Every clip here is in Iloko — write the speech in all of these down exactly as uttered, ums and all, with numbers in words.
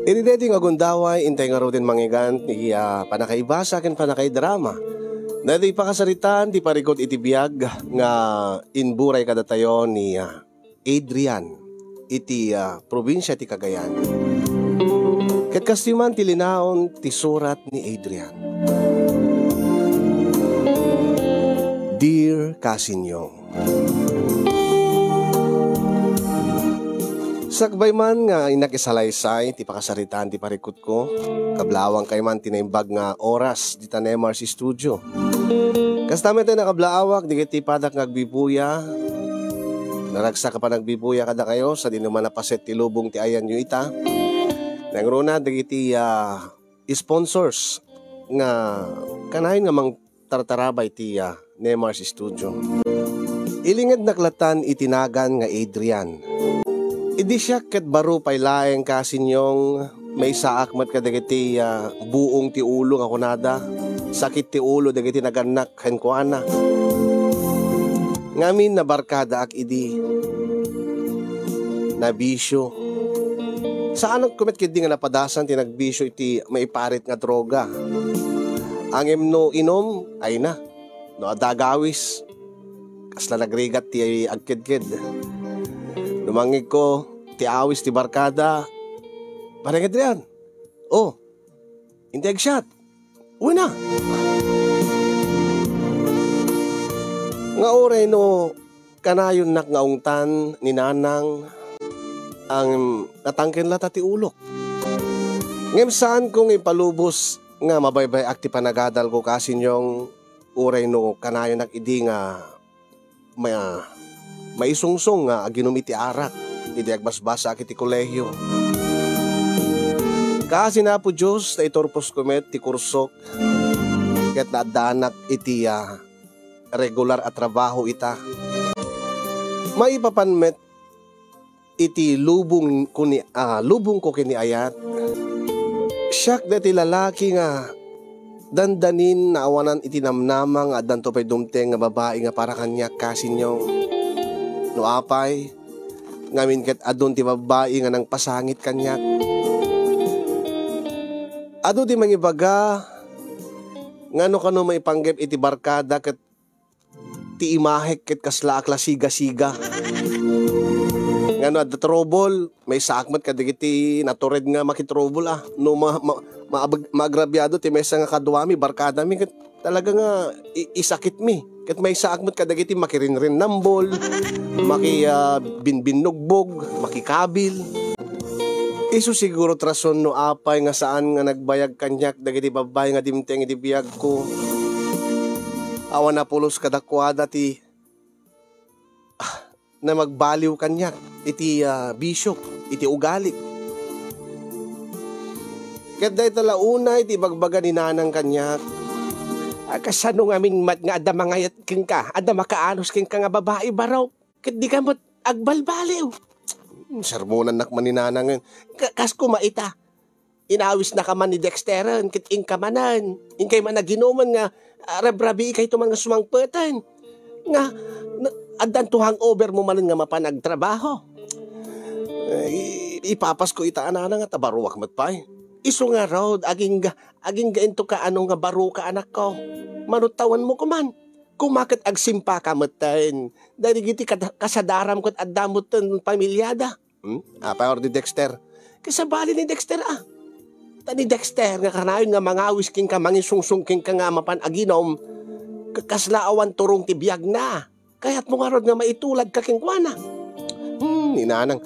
Iti daytoy nga gundaway, intay ngaruden mangngegana ti, ah, pannakaibasa ken pannakaidrama. Daytoy pakasaritaan ti parikut iti biag nga imburay kadatayo ni, ah, Adrian iti, ah, probinsia ti Cagayan. Ket kastoy man ti linaon ti surat ni Adrian. Dear Kasinyong, sakbay man nga innak isalaysay ti pakasaritaan ti parikutko, kablaawankayo man ti naimbag nga oras dita Nemar's Studio. Kasta met ti nakablaawak dagiti padak nga agbibuya, naragsak a panagbibuya kadakayo sadino man a paset ti lubong ti ayanyo ita. Nangruna dagiti, ah, sponsors nga kanayon nga mangtartarabay ti, ah, Nemar's Studio. Ilingednak latan iti nagan nga Adrian. Idi siak ket baro pay laeng, Kasinyong, maysaak met kadagiti, ah, buong ti ulo nga kunada. Sakit ti ulo dagiti nagannak kenkuana. Ngamin, nabarkadaak idi. Nabisio. Saanak met ketdi nga napadasan ti nagbisio iti maiparit nga droga. Ngem no inom, ay na. No adda agawis, kasla nagrigat ti agkedked. Lumangngegko ti awis ti barkada. Pare Adrian, oh, intay agsiat. Uy na. Nga uray no kanayonnak nga ungtan ni Nanang, ang natangken lata ti ulok. Ngem saanko nga ipalubos nga mabaybay-ak ti panagadalko, Kasinyong, uray no kanayonak idi nga ma-, maisungsong nga aginom iti arak idi agbasbasaak iti kolehio. Kaasi ni Apo Dios, ta iturposko met ti kursok ket naaddanak iti, ah, regular a trabaho ita. Maipapan met iti lubong ko ni, ah, lubong ko ken ni ayat. Siak daytoy lalaki nga dandanin naawanan iti namnama nga addanto pay dumteng nga babai nga para kaniak, Kasinyong. No apay, ngamin ket adun ti babai nga nangpasangit kaniak. Adu ti mangibaga nga no kano maipanggep iti barkada ket ti imahek ket kasla a klasiga-siga. Ngano adda trouble, maysaak met kadagiti natured nga makitrouble, ah. No ma-, ma-, maabag-, maagrabyado ti maysa nga kaduami, barkadami, ket talaga nga i-, isakitmi. Ket maysaak met kadagiti makirinrinnambol, maki, ah, binbinnugbog, makikabil. Isu siguro ti rason no apay nga saan nga nagbayag kaniak dagiti babbai nga dimteng iti biagko. Awan a pulos kadakuada ti, ah, na magbaliw kaniak iti, ah, bisiok, iti ugalik. Ket dayta la unay ti ibagbaga ni Nanang kaniak. Ah, kasano ngamin met nga adda mangayat kenka, adda makaanus kenka nga babai, barok? Ket dika met agbalbaliw. Sermonannak man ni Nanangen. Ka-, kas kuma ita, inawisnaka man ni Dexteren, ket inka manen. Inkay man naginumen nga, ah, rabrabiikayto man nga sumangpeten. Nga, na, addanto hangover mo manen nga mapan agtrabaho. Eh, i-, ipapasko ita a Nanang ta baruak met pay. Isu ngarud, agingga, agingga into kaano nga baruka, anakko. Manuttawan mo kuman. Kuma ket agsimpaka metten. Dagiti kad-, kasadaram ket adda metten pamiliada. Hmm? Apay, or ni Dexter? Kasabali ni Dexter, ah. Ta ni Dexter nga kanayon nga mangawis kenka, mangisungsong kenka nga mapan aginom, ka-, kasla awan turong ti biagna. Kayatmo ngarud nga maituladka kenkuana. Hmm, ni Nanang.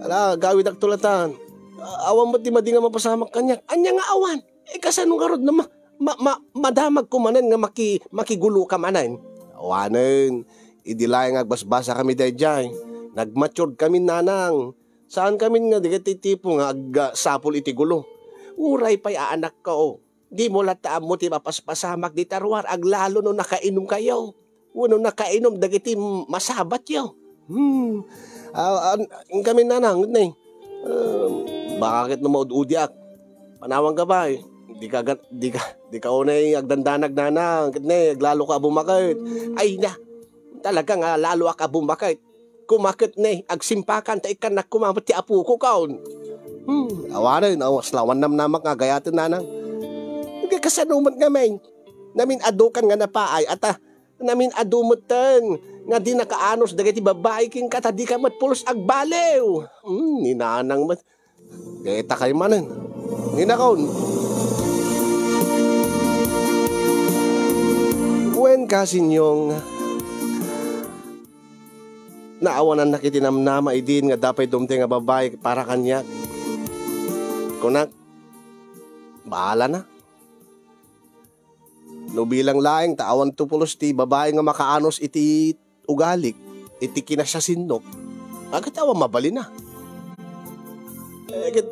Ala, gawidakto latan. A-, awan met ti madi nga mapasamak kaniak. Ania nga awan? Eh, kasano ngarud na ma-, ma-, ma-, madamagko manen nga maki-, makiguloka manen? Awanen, idi laeng agbasbasakami daydiay, nagmatured kami, Nanang. Saan kami nga dagiti tipo nga agsapul iti gulo. Uray pay aanakko, dimo latta ammo ti mapaspasamak dita ruar aglalo no nakainumkayo. Wenno nakainom dagiti masabatyo. Hmm. Ah, an-, inkami, Nanang, ket ne. Ah, baka ket no maud-udiak. Panawanka pay. Dika gat-, dika, dika unay agdandanag, Nanang, ket ne, aglaloka a bumaket. Ay na, talaga nga laloak a bumaket. Kumaket ne, agsimpakan ta ikkannak koma met ti apoko, kaon. Hmm, awanen, awas lawan namnamak nga gayaten, nanang. Nga kasano met ngamin? Namin-adukan nga napaay, ata, namin-adu metten nga di nakaanos dagiti babai kenka ta dika met pulos agbaliw. Hmm, ni nanang met. Deta kay manen. Ninakon. Wen kasinyong, naawanannak iti namnama idin nga dapay dumteng nga babai para kaniak. Kunak, bahala na. No bilang laeng ta awan to pulos ti babai nga makaanos iti ugalik, iti kinasiasino, agayat awan mabalina. Eh, ket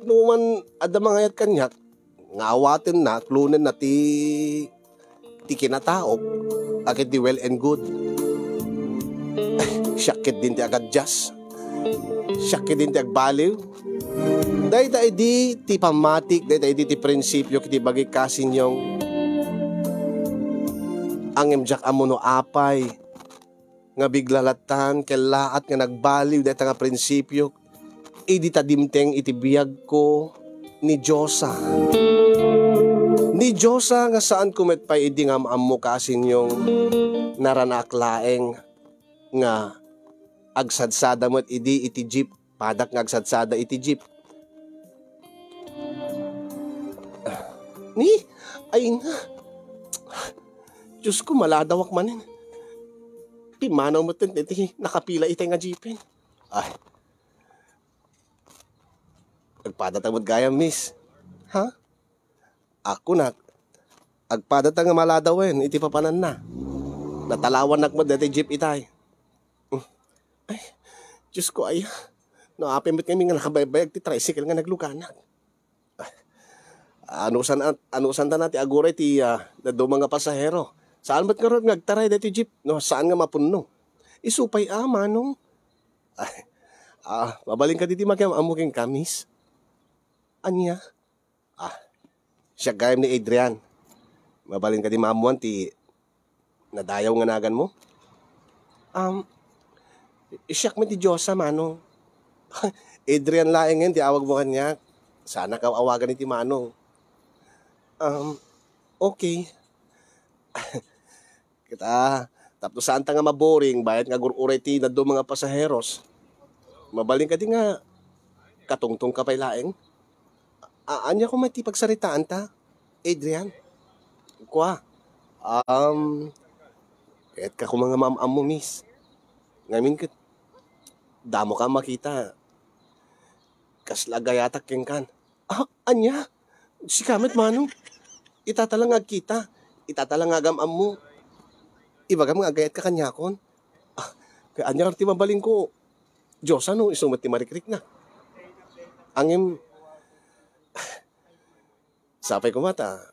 no man adda mangayat kaniak, nga awatenna, klonenna ti, ti kinataok, agayat di well and good. Siak ketdin ti agadias. Siak ketdin ti agbaliw. Dayta idi ti pammatik, dayta idi ti prinsipio iti bagik kasinyong. Ngem diak ammo no apay nga bigla lattan kellaat nga nagbaliw dayta nga prinsipio idi ta dimteng iti biagko ni Diosa. Ni Diosa nga saanko met pay idi nga am-ammo kasinyong naranaak laeng nga agsadsada met idi iti jeep, padak nga agsadsada iti jeep. Ni, ay nga. Diyos ko, maladawak manen. Pimmanaw met ti nakapila itay nga jeepen. Ay. Agpadata met gayam, miss. Ha? Ako nak, agpadata nga maladawen iti papananna. Natalawannak met daytoy jeep itay. Ay, Diyos ko, aya. No apay met ngamin nga nakabaybayag ti tricycle nga nagluganak. Anusan, anusan ta na ti aguray ti, ah, dadduma nga pasahero. Saan met ngarud nga agtaray daytoy jeep no saan nga mapunno? Isu pay a, manong. Ay, ah, mabalin kadi ti makiam-ammo kenka, miss? Ania? Ah, siak gayam ni Adrian. Mabalin kadi maammuan ti nadayaw nga naganmo? Um, siak met ti Diosa, manong. Adrian laengen ti awagmo kaniak. Saanak aw-awagan iti manong. Um, okay. Ket, ah, tapno saanta nga maboring, bayat nga agur-uray ti dadduma nga pasaheros. Mabalin kadi nga katungtongka pay laeng? A-, ania koma ti pagsaritaanta, Adrian? Kua, um, kayatka koma nga maam-ammo, miss. Ngamin ket, damoka a makita. Kasla agayatak kenkan. Ah, ania? Sika met, manong? Itata la nga agkita. Itata la nga agam-ammo. Ibagam nga agayatka kaniakon. Ah, kay ania ti mabalinko? Diosa no isu met ti marikriknak. Ngem, sapay koma ta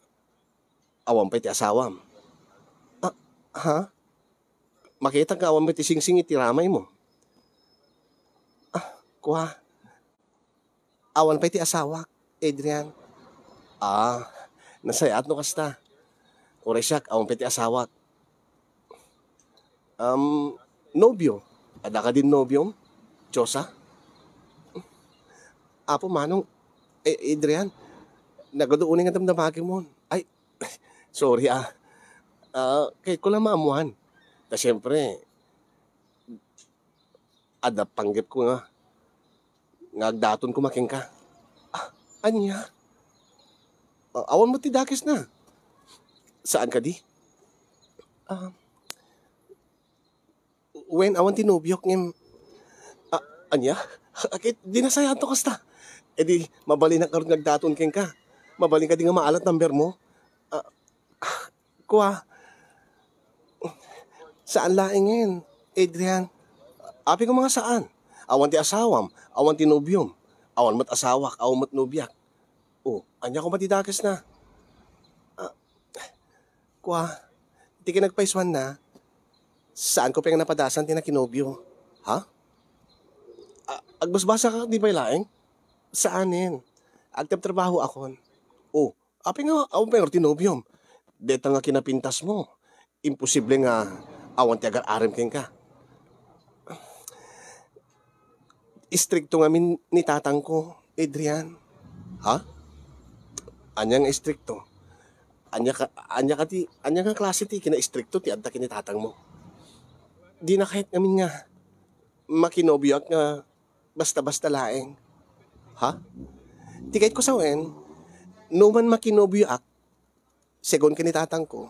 awan pay ti asawam. Ah, ha? Makitak nga awan met ti singsing iti ramaymo. Ah, kua. Awan pay ti asawak, Adrian. Ah, nasayaat no kasta. Uray siak, awan pay ti asawak. Um, nobio. Adda kadin nobiom? Diosa? Apo Manong, eh, Adrian, nagadu unay nga damdamagimon. Ay, sorry, ah. Ah, kayatko lang maammuan. Ta siyempre, adda panggepko nga, nga agdaton koma kenka. Ah, ania? Ah, awan met ti dakesna. Saan kadi? Ah, wen, awan ti nobiok ngem, ah, ania? Ket di nasayaat no kasta. E di, mabalinak ngarud nga agdaton kenka. Mabalin kadi nga maalat number mo? Ah, ah, kua. Saan laengen, Adrian. Apay koma nga saan? Awan ti asawam, awan ti nobiom. Awan met asawak, awan met nobiak. O, ania koma ti dakesna? Ah, kua, ti kinagpaysuanna, saanko pay nga napadasan ti nakinobio. Ha? A-, agbasbasaka di pay laeng? Saanen. Agtrabtrabahoakon. O, apay nga awan pay ngarud ti nobiom? Deta nga kinapintasmo. Imposible nga awan ti agar-arem kenka. Istrikto ngamin ni tatangko, Adrian. Ha? Ania nga istrikto? Ania ka, ania ka ti, ania nga klase ti kinaistrikto ti adda ken ni tatangmo? Dina kayat ngamin nga makinobioak nga basta-basta laeng. Ha? Ti kayatko sawen, no man makinobioak, segun ken ni tatangko,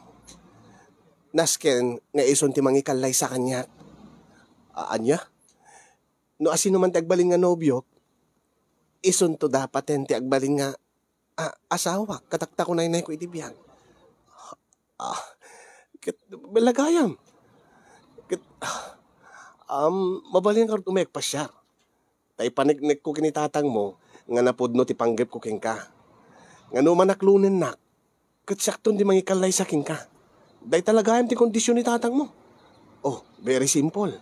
nasken nga isun ti mangikallaysa kaniak. A-, ania? No asino man ti agbalin nga nobiok, isunto dapaten ti agbalin nga, a, asawak, kataktakunaynayko iti biag. Ah, ket, balagayam. Ket, ah, um, mabalin ka rut umek pasiar. Ta ipaneknekko ken ni tatangmo nga napudno ti panggepko kenka. Nga no man aklonennak, ket siakton ti mangikallaysa kenka. Dayta la gayam ti kondision ni tatangmo. Oh, very simple.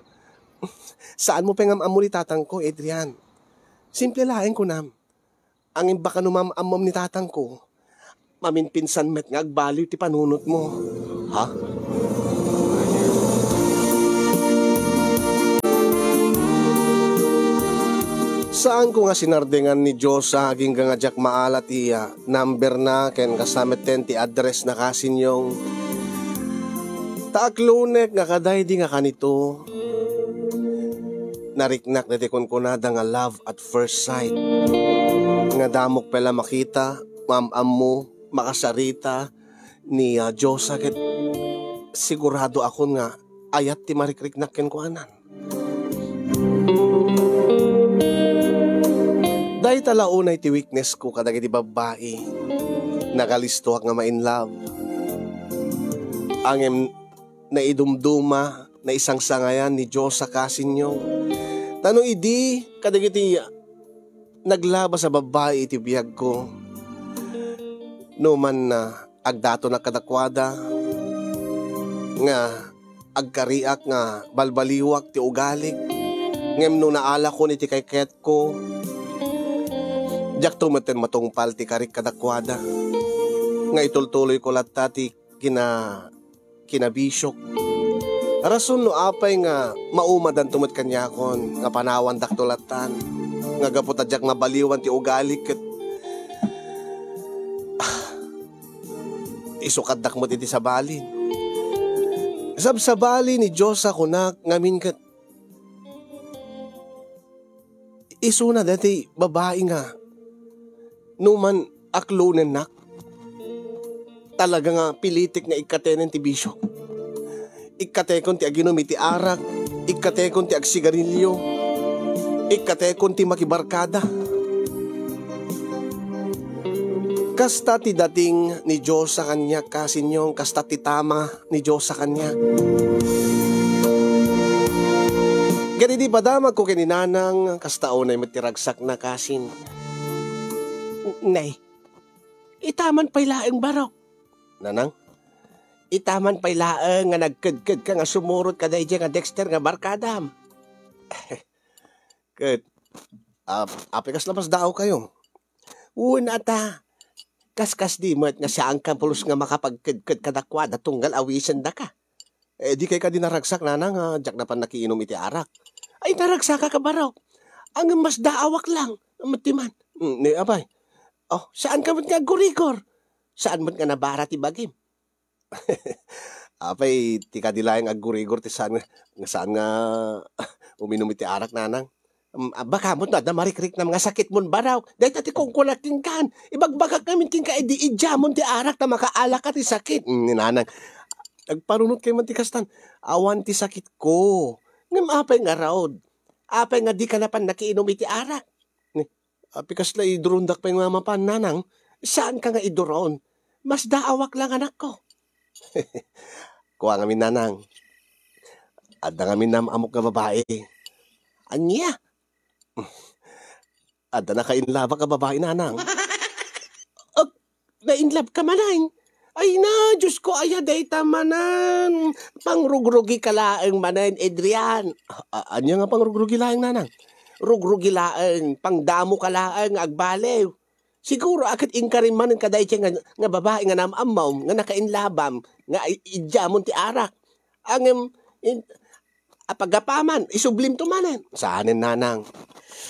Saanmo pay nga am-ammo ni tatangko, Adrian. Simple laeng kunam. Ngem baka no maam-ammom ni tatangko, maminpinsan met nga agbaliw ti panunotmo. Ha? Saanko nga sinardengan ni Diyosa agingga nga diak maala ti, ah, numberna ken kasta metten ti addressna, kasinyong. Ta aklonek nga kadaydi nga kanito, nariknak daydi kunkunada nga love at first sight. Nga damok pay la makita, maam-ammo, makasarita ni, ah, Diyosa ket siguradoakon nga ayat ti marikriknak kenkuana. Dayta la unay ti weaknessko kadagiti babbai. Nagalistoak nga ma-in love. Ngem naidumduma, naisangsangayan ni Diyosa, kasinyong. Ta no idi kadagiti naglabas a babbai iti biagko, no man, ah, agdatonak kadakuada nga agkariak nga balbaliwak ti ugalik, ngem no naalakon iti kaykayatko, diakto metten matungpal ti karik kadakuada, nga itultuloyko latta ti kina-, kinabisiok. Rason no apay nga maumadanto met kaniakon nga panawandakto lattan, nga gapu ta diak mabaliwan ti ugalik ket, ah, isukaddak met iti sabali. Sabsabali ni Diyosa kunak ngamin ket isuna daytoy babai nga no man aklonennak, talaga nga pilitek nga ikkatenen ti bisio. Ikkatekon ti aginum iti arak, ikkatekon ti agsigarilio, ikkatekon ti makibarkada. Kasta ti dating ni Diyosa kaniak, kasinyong, kasta ti tama ni Diyosa kaniak. Ket idi padamagko ken ni Nanang, kasta unay met ti ragsakna, kasin. Nay, itaman pay laeng, Barok. Nanang? Itaman pay laeng nga nagkedkedka nga sumurot kadaydiay nga Dexter nga barkadam. Ket, ah, apay kasla masdaawkayo? Wen ata, kaskasdi met nga saanka pulos nga makapagkedked kadakuada tunggal awisendaka. Eh, di kay kadi naragsak, Nanang, nga diak napan nakiinum iti arak. Ay, naragsakka, Barok. Ngem masdaawak lang. Met ti man. Mm, ni, apay. Oh, saanka met nga aggurigor? Saan met nga nabara ti bagim? Apay, ti kadi laeng aggurigor ti saan nga, nga saan nga uminum iti arak, Nanang? Mm, ah, baka met no adda marikriknam nga sakitmon, Barok. Dayta ti kunkunak kenkan. Ibagbagak ngamin kenka idi idiamon ti arak ta makaalaka ti sakit. Mm, ni Nanang. Agparunotkay man ti kastan. Awan ti sakitko. Ngem apay ngarud? Apay nga dika napan nakiinum iti arak? Ni, apay kasla idurondak pay nga mapan, Nanang? Saanka nga iduron? Masdaawak lang, anakko. Kua ngamin, Nanang. Adda ngamin naam-ammok nga babai. Ania? Adda naka-in love-ak a babai, Nanang. Ag, na-in love ka manen? Ay na, Diyos ko, aya dayta manen. Pangrugrugika laeng manen, Adrian. A-, ania nga pangrugrugik laeng, Nanang? Rugrugik laeng, pangdamok laeng nga agbaliw. Siguro a ket inkari manen kadaydiay nga, nga babai nga naam-ammom, nga naka-in love-am, nga i-, idiamon ti arak. Ngem, in-, Apay gapaman, isublimto manen. Saanen, nanang.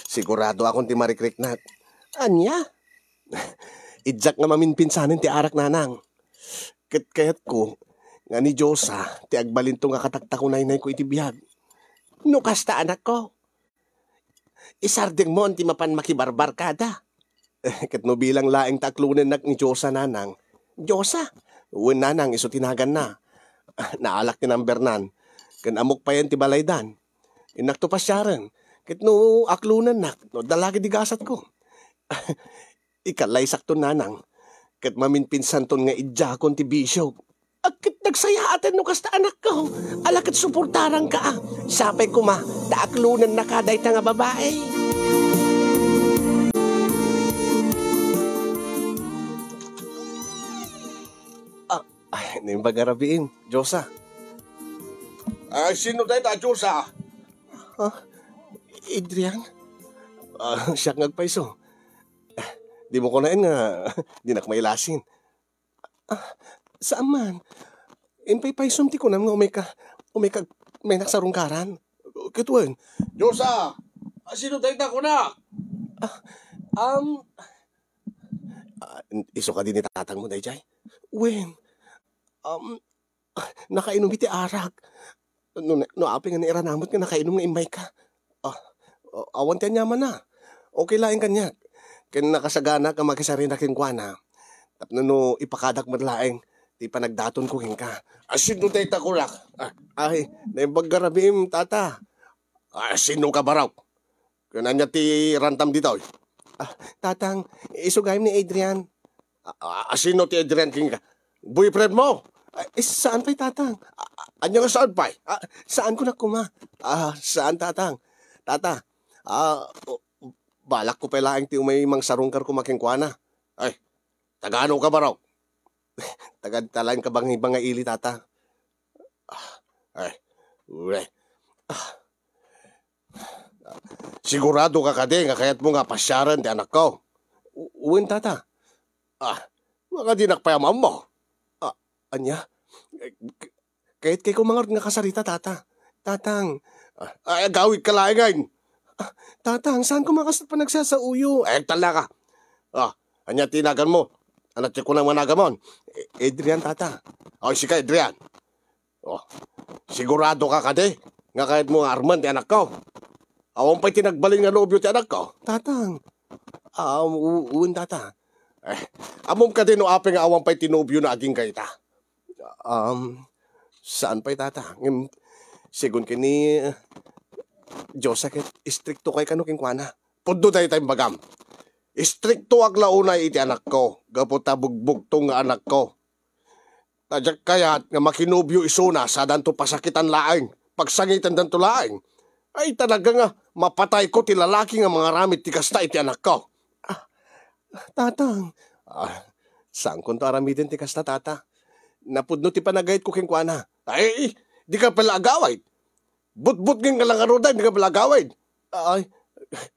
Siguradoakon ti marikriknak. Ania? Idiak nga maminpinsanen ti arak, nanang. Ket kayatko nga ni Diosa ti agbalinto nga kataktakunaynayko iti biag. No kasta, anakko, isardengmon ti mapan makibarbarkada. Ket no bilang laeng ta aklonennak ni Diosa, nanang. Diosa? Wen, nanang, isu ti naganna. Naalak ti numbernan. Ken ammok payen ti balaydan. Innakto pasiaren. Ket no aklonennak, no adda lagi di gasatko. Ikalaysakton, nanang. Ket maminpinsanton nga idiakon ti bisiok. Ket nagsayaaten no kasta, anakko. Ala ket suportaranka, a. Sapay koma, ta aklonennaka dayta nga babai. Ah, ay, naimbag a rabiim, Diosa. Ay, sino dayta, Diosa? Ah, Adrian? Ah, siak nga agpayso. Dimo kunaen nga dinak mailasin. Ah, saan man. Impaypaysom ti kunam nga umay ka, umay ka, may naksarungkaran. Ket wen. Diosa, a, sino dayta kunak? Ah, um, ah, isu kadi ni tatangmo daydiay? Wen. Um, nakainom iti arak. No, no apay nga nairanamot nga nakainom nga immayka? Ah, ah, awan ti aniamanna. Okay laeng kaniak. Ken nakasaganak a makisarita kenkuana. Tapno no ipakadak met laeng ti panagdatonko kenka. A, sino dayta kunak? Ah, ay, naimbag a rabiim, tata. A, sino ka, barok? Ken ania ti rantam ditoy? Ah, tatang, isu gayam ni Adrian. A, a, a, sino ti Adrian kenka? Boyfriend mo? Ah, eh, saan pay, tatang? A, a, ania nga saan pay? Ah, saan ko na koma? Ah, saan, tatang? Tata, ah, o, balak ko pay laeng ti umay mangsarungkar koma kenkuana. Ay, taga-ano ka, barok? Taga-dita laeng ka, Bangibanga ili, tata. Ah, ay, ure. Ah. Sigurado ka kadi nga kayatmo nga pasiaren ti anakko? U-, wen, tata. Ah, makadinak pay a maammo. Ah, ania? Eh, k-, kayat kay ko mangarud nga kasarita, tata. Tatang. Ah, ay, agawid ka laengen. Ah, tatang, saan ko makasat panagsasauyo? Eh, talaga. Ah, ania ti naganmo? Ania ti kunam nga naganmon? Eh, Adrian, tata. Oh, sika, Adrian. Oh, sigurado ka kadi nga kayatmo nga armen ti anakko? Awan pay ti nagbalin nga nobio ti anakko? Tatang. Ah, u-, wen, tata. Eh, ammom kadi no apay nga awan pay ti nobiona agingga ita? Um, saan pay, tata. Ngem, sigun ken ni, eh, Diosa ket istrikto kay kano kenkuana. Pudno dayta imbagam. Istriktoak la unay iti anakko, gapu ta bugbugtong nga anakko. Ta diak kayat nga makinobio isuna, sadanto pasakitan laeng, pagsangitendanto laeng. Ay, talaga nga mapatayko ti lalaki nga mangaramid ti kasta iti anakko. Ah, tatang. Ah, saankonto aramiden ti kasta, tata. Napudno ti panagayatko kenkuana. Ay, dika pay la agawid. Butbutngen ka la ngaruden, dika pay la agawid. Ay,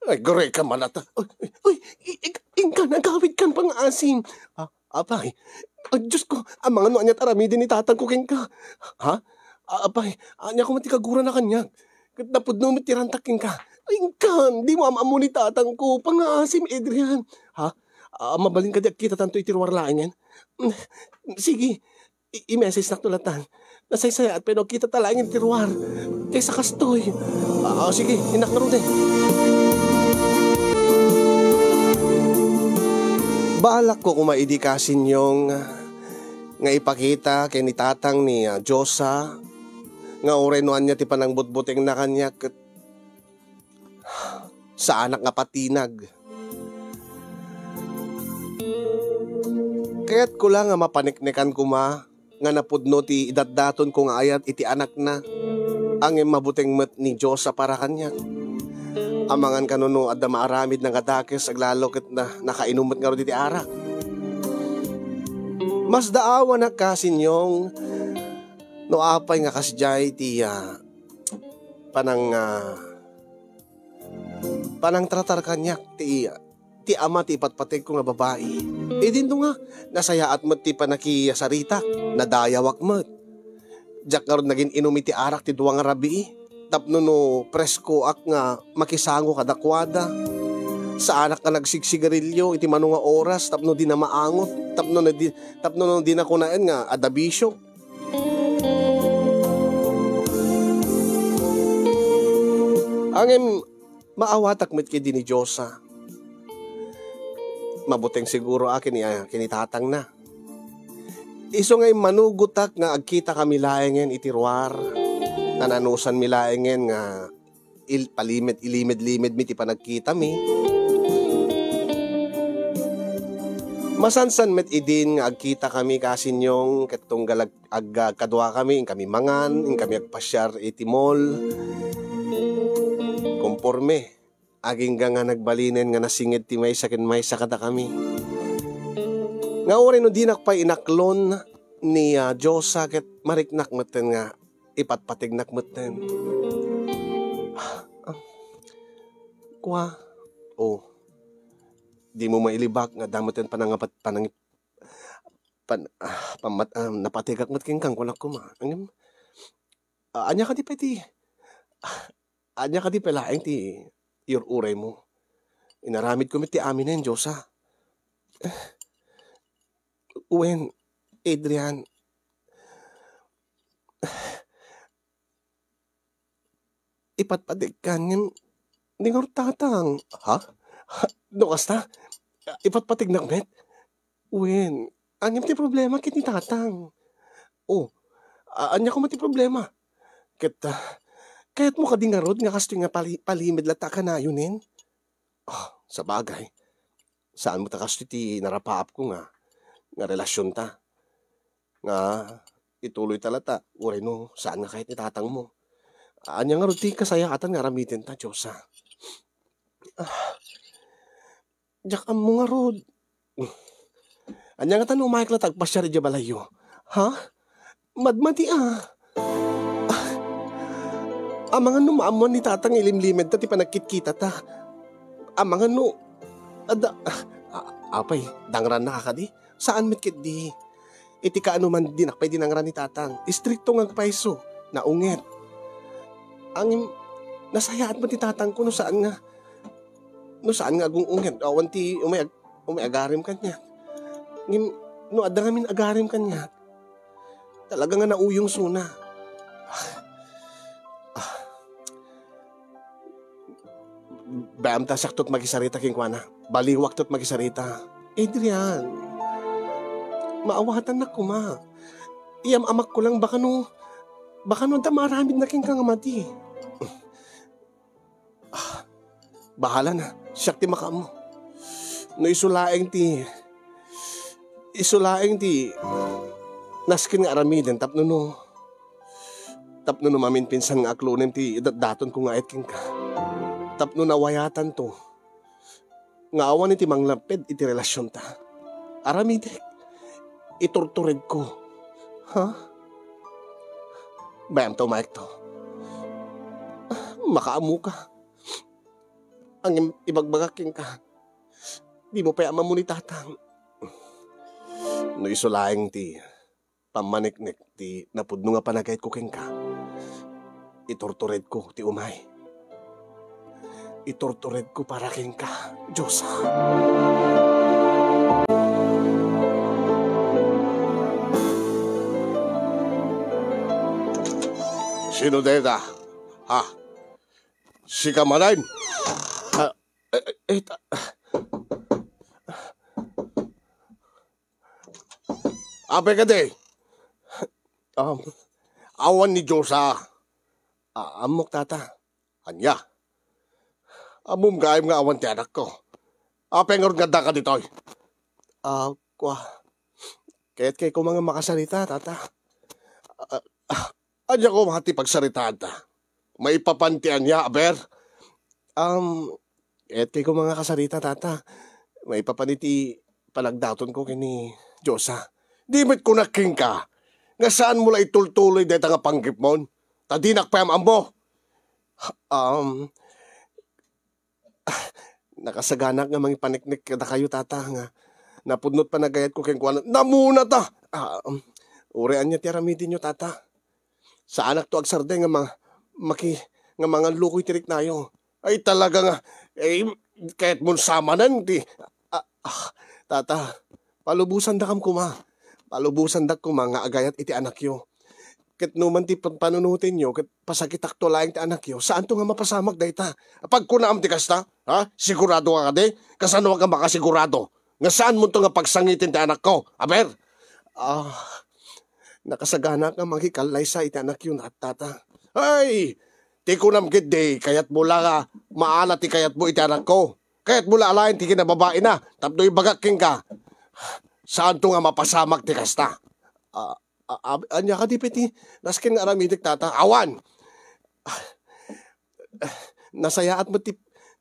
ay, gureka man ata. Ay, ay, ay, ik-, inkan, agawidkan, pangaasim. Ah, apay, ah, Diyos ko, amangan no aniat aramiden ni tatangko kenka. Ha? Ah, apay, ania koma ti kagurana kaniak? Ket napudno met ti rantak kenka. Ay, inkan, dimo am-ammo ni tatangko, pangaasim, Adrian. Ha? Ah, mabalin kadi a kitatanto iti ruar laengen? Mm, sige, I-, i-message nakto latta. Nasaysayaat pay no agkitata laeng iti ruar. Kaysa kastoy. Ah, sige, innak ngaruden. Balakko koma idi, Kasinyong, nga ipakita ken ni tatang ni, ah, Diosa nga uray no ania ti panangbutbutengna kaniak ket saanak nga patinag. Kayatko la nga mapaneknekan koma nga napudno ti idatdatonko nga ayat iti anakna, ngem mabuteng met ni Diosa para kaniak. Amangan kano no adda maaramidna nga dakes aglalo ket na-, nakainom met ngarud iti arak. Masdaawanak, Kasinyong, no apay nga kasdiay ti, ah, panang, ah, panangtratar kaniak ti, ti ama ti ipatpategko nga babai. Idinto nga, nasayaat met ti panakisaritak, nadayawak met. Diak ngarud nagin-inum iti arak ti dua nga rabii. tapno no preskoak nga makisango kadakuada. Saanak nga nagsigsigarilio iti mano nga oras tapno dina maangot, tapno na di, tapno no dina kunaen nga adda bisio. Ngem maawatak met kadi ni Diosa. Mabuteng siguro a ken ni, a, ken ni tatangna. Isu nga immanugotak nga agkitakami laengen iti ruar, nananusanmi laengen nga il-, palimed-, ilimedlimedmi ti panagkitami. Masansan met idin nga agkitakami, kasinyong, ket tunggal ag-, ag-, agkaduakami, inkami mangan, inkami agpasiar iti mall. Komporme. Agingga nga nagbalinen nga nasinged ti maysa ken maysa kadakami. Nga uray no dinak pay inaklon ni, ah, Diosa ket mariknak metten nga ipatpategnak metten. Kua, oh, dimo mailibak nga adda metten panangapat-, panangip-, pan-, ah, pammat-, ah, napategak met kenka, kunak koma. Ngem, ah, ania kadi pay ti, ah, ania kadi pay laeng ti iyur-uraymo? Inaramidko met ti aminen, Diosa. Wen, Adrian, ipatpategkan ngem di ngarud tatang. Ha? Ha? No kasta, ipatpategnak met? Wen, ngem ti problema ket ni tatang. Oh, a-, ania koma ti problema? Ket, ah, kayatmo kadi ngarud nga kastoy nga pali-, palimed latta a kanayonen? Ah, sabagay, saan met a kastoy ti narapaapko nga, nga relasionta. Nga ituloyta latta, uray no saan nga kayat ni tatangmo. Ania ngarud ti kasayaatan nga aramidenta, Diosa? Ah, diak ammo ngarud. Ania ngata no umayek latta agpasiar idiay balayyo? Ha? Madmadi a. Ah, amangan no maammoan ni tatang nga ilimlimedta ti panagkitkitata. Amangan no adda, ah, apay, dangrannaka kadi? Saan met ketdi. Iti kaanoman, dinak pay dinangran ni tatang. Istrikto nga agpayso, naunget. Ngem, nasayaat met ni tatangko no saan nga, no saan nga agung-unget. Awan ti umay ag-, umay agarim kaniak. Ngem, no adda ngamin agarim kaniak, talaga nga nauyong suna. Ah. Bayamta, siakto ti makisarita kenkuana. Baliwakto ti makisarita. Adrian, maawatannak koma. Iyam-amakko lang, baka no, baka no adda maaramidna kenka nga madi. Ah, bahala na. Siak ti makaammo. No isu laeng ti, isu laeng ti nasken nga aramiden tapno no, tapno no maminpinsan nga aklonen ti datdatonko nga ayat kenka. Tapno nawayatanto nga awan iti manglapped iti relasionta. Aramidek. Iturturedko. Ha? Bayamta umayekto. Makaammoka. Ngem ibagbagak kenka, dimo pay ammo ni tatang. No isu laeng ti pammaneknek ti napudno nga panagayatko kenka, iturturedko ti umay. Iturturedko para kenka, Diosa. Sino dayta? Ha? Sika manen? Ah, eh, eh, eh, ta- Apay kadi? Um, awan ni Diosa. Ah, ammok, tata. Ania? Ammom gayam nga awan ti anakko. Apay ngarud nga addaka ditoy? Ah, kua. Kayat kay koma nga makasarita, tata. Ah, ah, ania koma ti pagsaritaanta? Maipapan ti ania, aber? Um, kayat kay koma nga kasarita, tata. Maipapan iti panagdatonko ken ni Diosa. Di met kunak kenka nga saanmo la itultuloy dayta nga panggepmon, ta dinak pay am-ammo. Um, nakasaganak nga mangipaneknek kadakayo, tata, nga napudno ti panagayatko kenkuana. Namunata! Ah, um, uray ania ti aramidenyo, tata. Saanakto agsardeng nga ma-, maki-, nga manganlukoy ti riknayo. Ay, talaga nga, eh, kayatmon samanen ti, ah, ah, tata, palubosandakam koma. Palubosandak koma nga agayat iti anakyo. Ket no man ti pan-, panunotenyo, ket pasakitakto laeng ti anakyo, saanto nga mapasamak dayta. Pagkunaam ti kasta, ha? Sigurado ka kadi? Kasano ka makasigurado nga saanmonto nga pagsangiten ti anakko? Aber! Ah, nakasaganaak nga mangikallaysa iti anakyo, tata. Ay! Ti kunam ketdi, kayatmo la nga maala ti kayatmo iti anakko. Kayatmo la alaen ti kinababaina tapno ibagak kenka. Saanto nga mapasamak ti kasta. Ah, ah, ab-, ania kadi pay ti nasken nga aramidek, tata? Awan! Nasayaat met ti,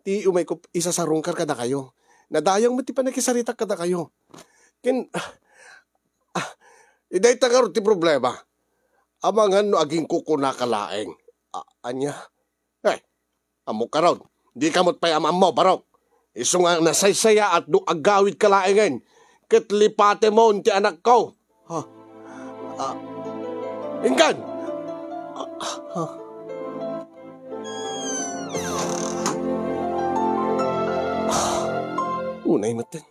ti umayko isasarungkar kadakayo. Nadayang met ti pannakisaritak kadakayo. Ken, ah, ah, dayta ngarud ti problema. Amangan no agingkukunaka laeng. Ah, ania? Eh, ammok ngarud. Dika met pay am-ammo, barok. Isu nga nasaysayaat no agawidka laengen ket lipatemon ti anakko. Ha? Ah, inkan! Ah, ah, ah. Unay metten.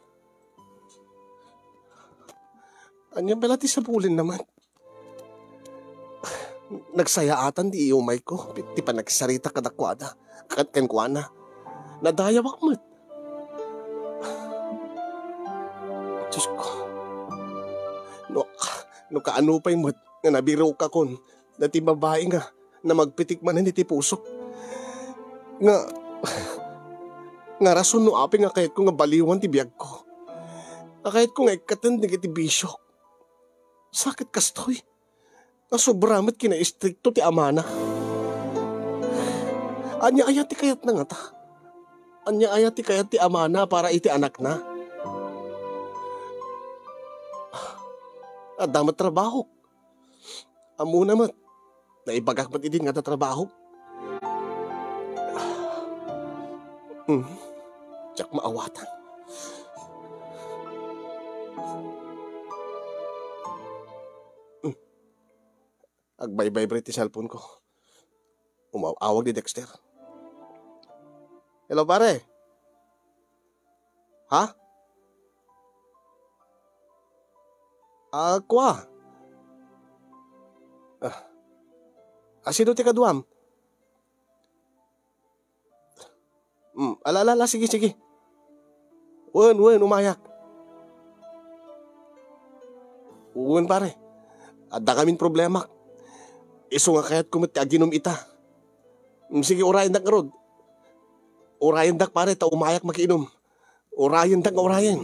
Ania bala ti sabulinna met? Nagsayaatan ti iumayko, ti panagsarita kadakuada, ket kenkuana. Nadayawak met. Diosko, no, no kaano pay met nga nabirokakon dati babai nga namagpitik manen iti pusok. Nga, nga rason no apay nga kayatko nga baliwan ti biagko. Nga kayatko nga ikkaten dagiti bisiok. Sa ket kastoy, nasobra met kinaistrikto ti amana. Ania aya ti kayatna ngata? Ania aya ti kayat ti amana para iti anakna? Adda met trabahok. Ammona met, naibagak met idin nga adda trabahok. Hmm. Diak maawatan. Hmm. Agvibrate ti cellphone ko. Umaw-awag ni Dexter. Hello, pare. Ha? Ah, kua. Ah. Ah, sino ti kaduam? Hmm, ala, ala, ala, sige, sige. Wen, wen, umayak. Wen, pare. Adda kamin problemak. Isu nga kayatko met ti aginum ita. Hmm, sige, urayendak ngarud. Urayendak, pare, ta umayak makiinum. Urayendak nga urayen.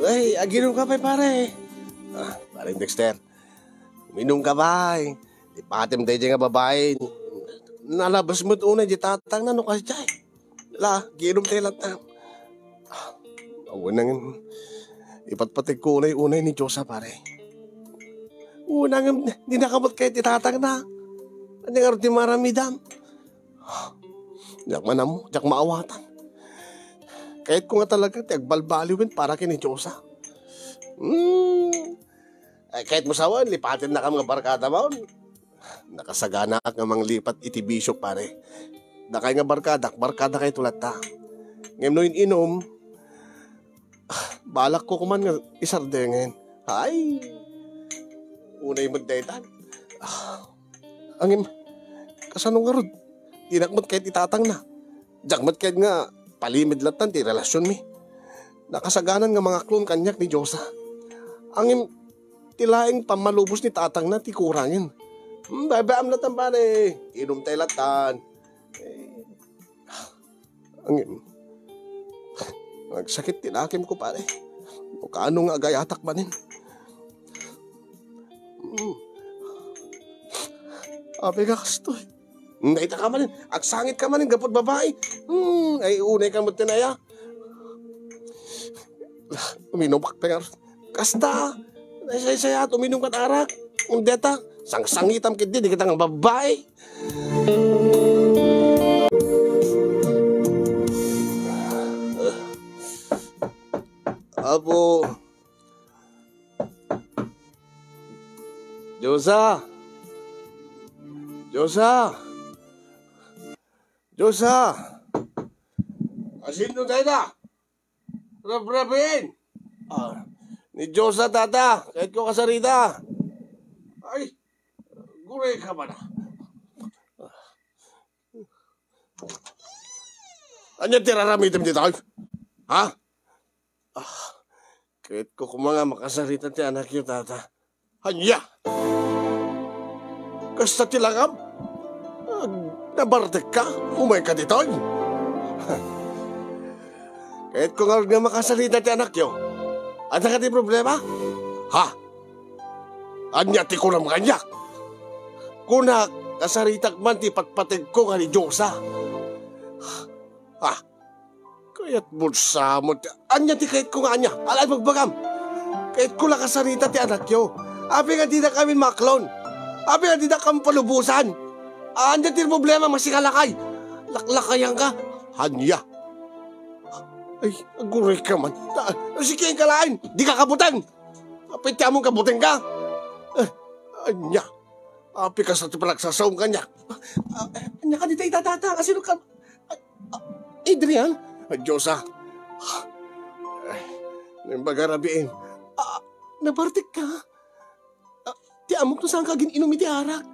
Ay, aginum ka pay, pare. Ah, Pareng Dexter, uminum ka pay. Lipatem daydiay nga babai. Nalabes met unay di tatangna no kasdiay. La, giinum tayo latta. Ah, awan nang ipatpategko unay-unay ni Diyosa, pare. Unang dinakamat kayo ti tatangna. Anya nga ti maramidam? Diak manammo, diak maawatan. Kayatko nga talaga ti agbalbaliwen para ken ni Diyosa. Hmm. Ay, kayatmo sawen, lipatennakam nga barkada maon. Nakasaganaak nga manglipat iti bisiok, pare. Dakay nga barkadak, barkadakayto latta. Ngem no in-inum, ah, balakko koman nga isardengen. Ay, unay met daytan. Ah, ngem, kasano ngarud? Dinak met kayat ti tatangna. Diak met kayat nga palimed lattan ti relasionmi. Nakasaganan nga mangaklon kaniak ni Diyosa. Ngem, ti laeng pammalubos ni tatangna ti kurangen. Hmm, babaam lattan, pare. Inum tay lattan. Eh, ngem, agsakit ti lakemko, pare. No kaano nga agayatak manen. Hmm. Apay ka kastoy? Dayta ka manen, agsangit ka manen, gapu iti babai. Hmm, ay, unay ka met ti naya. Uminum ka, pero kasta, nasaysayat, uminum ka arak. Deta, sangsangitam ketdi, dagita nga babai. Apo. Diyosa! Diyosa! Diyosa! Asino dayta? Rabraben! Ah, ni Diyosa, tata. Kayatko kasarita. Ay, gurayka man. Ania ti ar-aramidem ditoy? Ha? Ah, kayatko koma nga makasarita ti anakyo, tata. Ania? Kasta ti langam? Ah, nabartekka? Umayka ditoy? Kayatko ngarud nga makasarita ti anakyo. Adda kadi problema? Ha? Ania ti kunam kaniak? Kunak, kasaritak man ti patpategko nga ni Diyosa. Ah, kayatmo sa mo ti, ania ti kayatko nga ania? Ala, ibagbagam. Kayatko la kasarita ti anakyo. Apay nga dida kami maklon? Apay nga dida kami palubosan? Ania ti problema, masikalakay? Laklakayanka? Ania? Ay, aguray ka man. Ah, sige ka lain. Di ka kabuteng. Apay ti among kabutengka? Eh, ania? Apay kasta ti panagsasaom kaniak? Ah, ania kadi tay, tata? Asino ka? Ah, ah, Adrian? Ay, Diyosa. Ay, naimbag a rabiin. Ah, nabartekka? Ah, ti ammok no saanka agin-inom iti arak.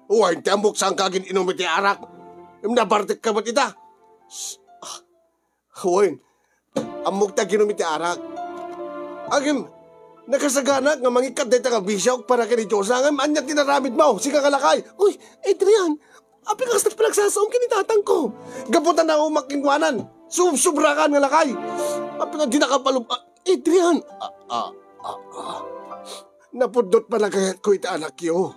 Wen, ti ammok saanka agin-inom iti arak. Nabartekka met ita? S-, ah, Wen, ammok ti aginom iti arak. Ngem, nakasaganak nga mangikkat dayta nga bisiok para ken ni Diyosa, ngem ania ti inaramidmo? Sika nga lakay. Uy, Adrian, apay nga kasta ti panagsasaom ken ni tatangko? Gapu ta naumak kenkuanan. Sub-, subrakan nga lakay. Apay nga dinaka palub-, ah, Adrian. Ah, ah, ah, ah. Napudno pay la gayatko iti anakyo.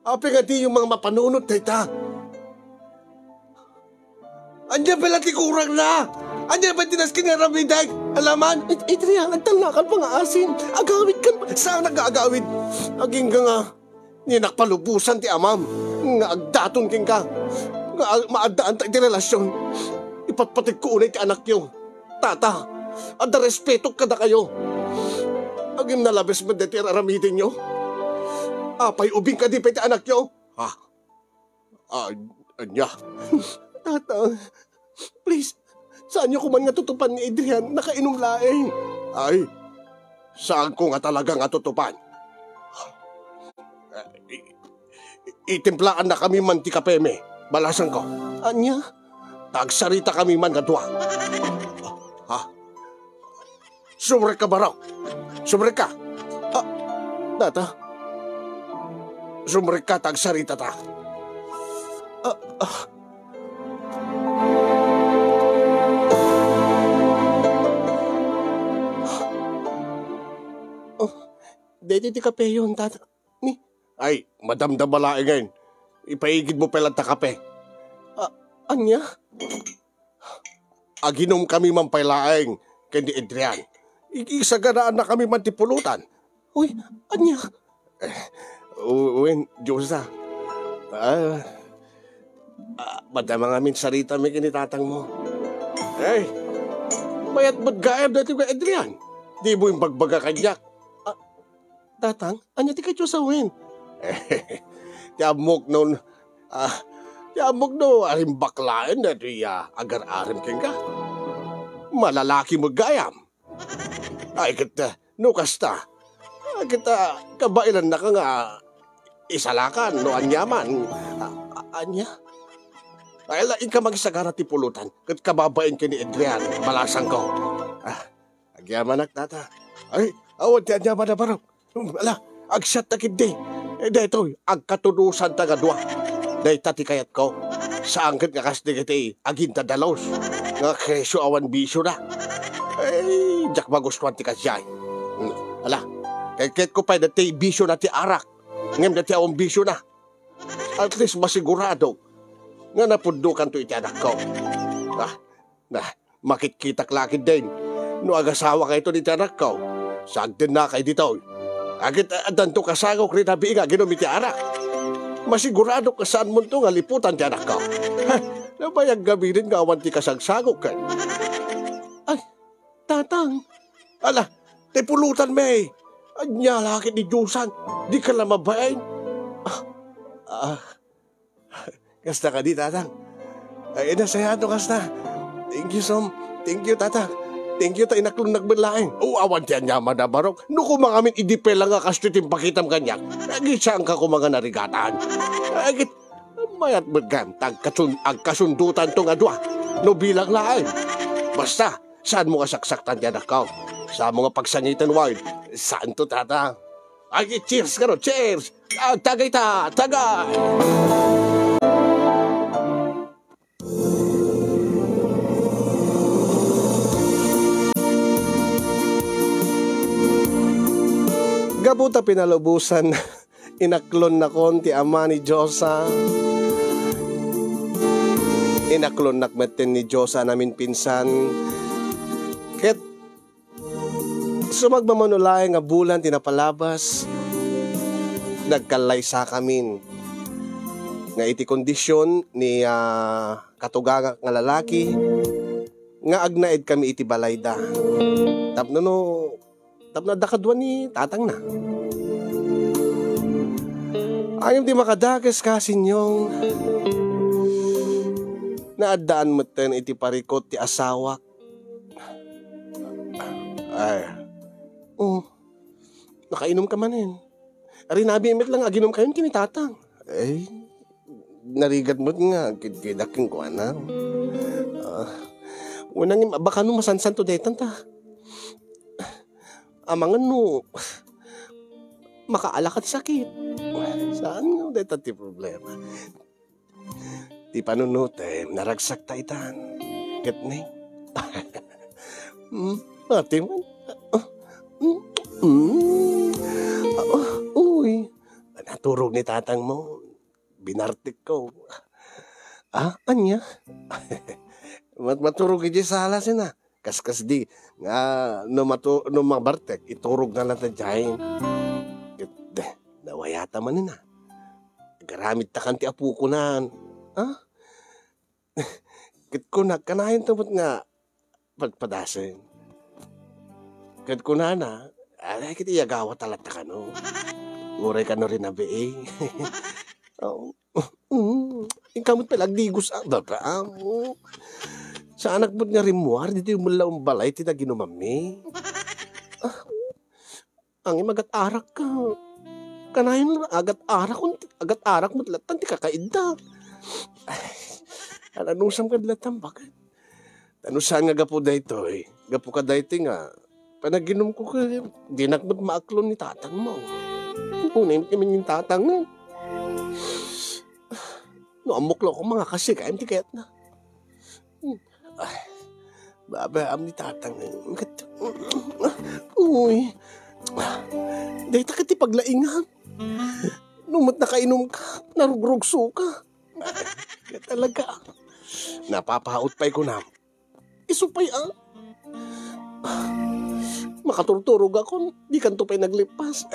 Apay nga diyo man mapanunot dayta? Ania pay la ti kurangna? Ania pay ti nasken nga aramidek? Alaman? Ad-, Adrian, agtalnakan pa nga asin. Agawidkan pa. Saanak nga agawid? Agingga nga, ninak palubosan ti amam nga agdaton kenka. Nga ag-, maaddaanta iti relasion. Ipatpategko unay ti anakyo. Tata, adda respetok kadakayo. Ngem nalabes met daytoy ar-aramidenyo. Apay, ubing kadi pay ti anakyo? Ha? Ah, ania? Tata, please, saanyo koman nga tutupan ni Adrian, nakainom laeng. Ay, saanko nga talaga nga tutupan. Eh, i-, i-, itimplaannakami man ti kapemi, balasangko. Ania? Ta agsaritakami man nga dua. Ha? Sumrekka, barok. Sumrekka. Ah, tata. Sumrekka ta agsaritata. Ah, ah. Oh, daytoy ti kapeyon, tata. Ni? Ay, madamdama laengen. Ipaigidmo pay latta kape. Ah, ania? Aginomkami man pay laeng ken ni Adrian. Ig-, isaganaannakami man ti pulutan. Uy, ania? Eh, u-, wen, Diyosa. Ah, ah, madama ngamin saritami ken ni tatangmo. Ay, mayat met gayam daytoy nga Adrian. Dimo imbagbaga kaniak. Ah, Tatang, ania ti kayatyo sawen? Ti ammok no, ah, ti ammok no arimbak laeng daytoy a agar-arem kenka. Malalaki met gayam. Ay, ket, ah, no kasta, ah, ket, ah, kabaelannaka nga isalakan no aniaman. Ah, ah, ania? Ay, ala, inka magisagana ti pulutan, ket kababain ken ni Adrian, balasangko. Ah, Agyamanak, tata. Ay, awan ti aniaman a barok. Hmm, ala, agsiatta ketdi. Eh, daytoy, agkaturosanta nga dua. Dayta ti kayatko. Saan ket nga kas dagiti agindadalos nga kesyo awan bisiona. Ay, diak magustuan ti kasiay. Hmm, ala, kayatko pay dayta bisiona ti arak. Ngem dayta awan bisiona. At least masiguradok nga napudnokanto iti anakko. Ah, na, Makitkitak la ketdin no agasawakayto iti anakko. Sagdennakay ditoy. Ket addanto kasagok iti rabii nga aginom iti arak. Masiguradok nga saanmonto nga liputan ti anakko. Ha, nabayag ngaminen nga awan ti kasagsagok ken. Ay, Tatang. Ala, ti pulutanmi. Ania la ket ti diosan. Dika la mabain. Ah, ah, kasta kadi, Tatang? Ay, nasayaat no kasta. Thank you, Som. Thank you, Tatang. Thank you ta inaklonnak met laeng. O, awan ti aniaman a barok. No koma ngamin idi pay la nga kastoy ti impakitam kaniak, agsaanka koma nga narigatan. Agit, mayat met gayam ta agkasun-, agkasundotanto nga dua. No bilang laeng. Basta, saanmo nga saksaktan ti anakko. Saanmo nga pagsangiten, Ward. Saanto, Tatang? Ay, cheers kano, cheers! Agtagayta, tagay! Gapu ta pinalubosan, inaklonnakon ti ama ni Josa. Inaklonnak metten ni Josa a naminpinsan. Ket sumagmamano laeng nga bulan ti napalabas, nagkallaysakamin nga iti kondisyon ni, ah, katugangak nga lalaki nga agnaedkami iti balayda. Tapno no, tapno adda kadua ni tatangna. Ngem ti makadakes, Kasinyong, naaddaan metten iti parikut ti asawak. Ay. Oh, nakainumka manen. Rinabi met lang aginumkayon ken ni tatang. Ay, narigat met nga agkidkidak kenkuana. Ah, unang im-, baka no masansanto daytan ta. Amangan no makaala ka ti sakit. Saan nga dayta ti problema? Ti panunotem, naragsak ta itan. Ket ni? Hmm, ate man. Ah, hmm, hmm. Ah, uy. Naturog ni tatang mo. Binartek ko. Ah, anya? Mat-, maturog iti sala sina. Kaskasdi nga no matu-, no mabartek, iturogna latta diay. Ket, deh, nawayata manen a. Agaramidtakan ti apokonan. Ha? Ket kunak, kanayon ta met nga padpadasen. Ket kunana, "Ay, ket iyagawata latta kano. Uray kano rinabii." Oo. Mm, inka met pay la agdigos a, baba, amo. Saanak met nga rimmuar ditoy met la balay ti naginumanmi. Ah, ngem agat-arak ka. Kanayon agat-arak, agat-arak met latta ti kakaidda. Ay, anusam kad latta, baket? Ta no saan nga gapu daytoy, gapu kadaytoy nga panaginumko ket dinak met maaklon ni tatangmo. Unay kami ni tatang, eh. No ammok la ko mangakasi kayam ti kayatna. Ay, babaam ni tatang, eh. Ket, uy. Dayta ket ti paglaingan. No met nakainumka, narugrugsoka. Ket talaga. Napapaut pay kunam. Isu pay, ah. Makaturturogakon, dikanto pay naglippas.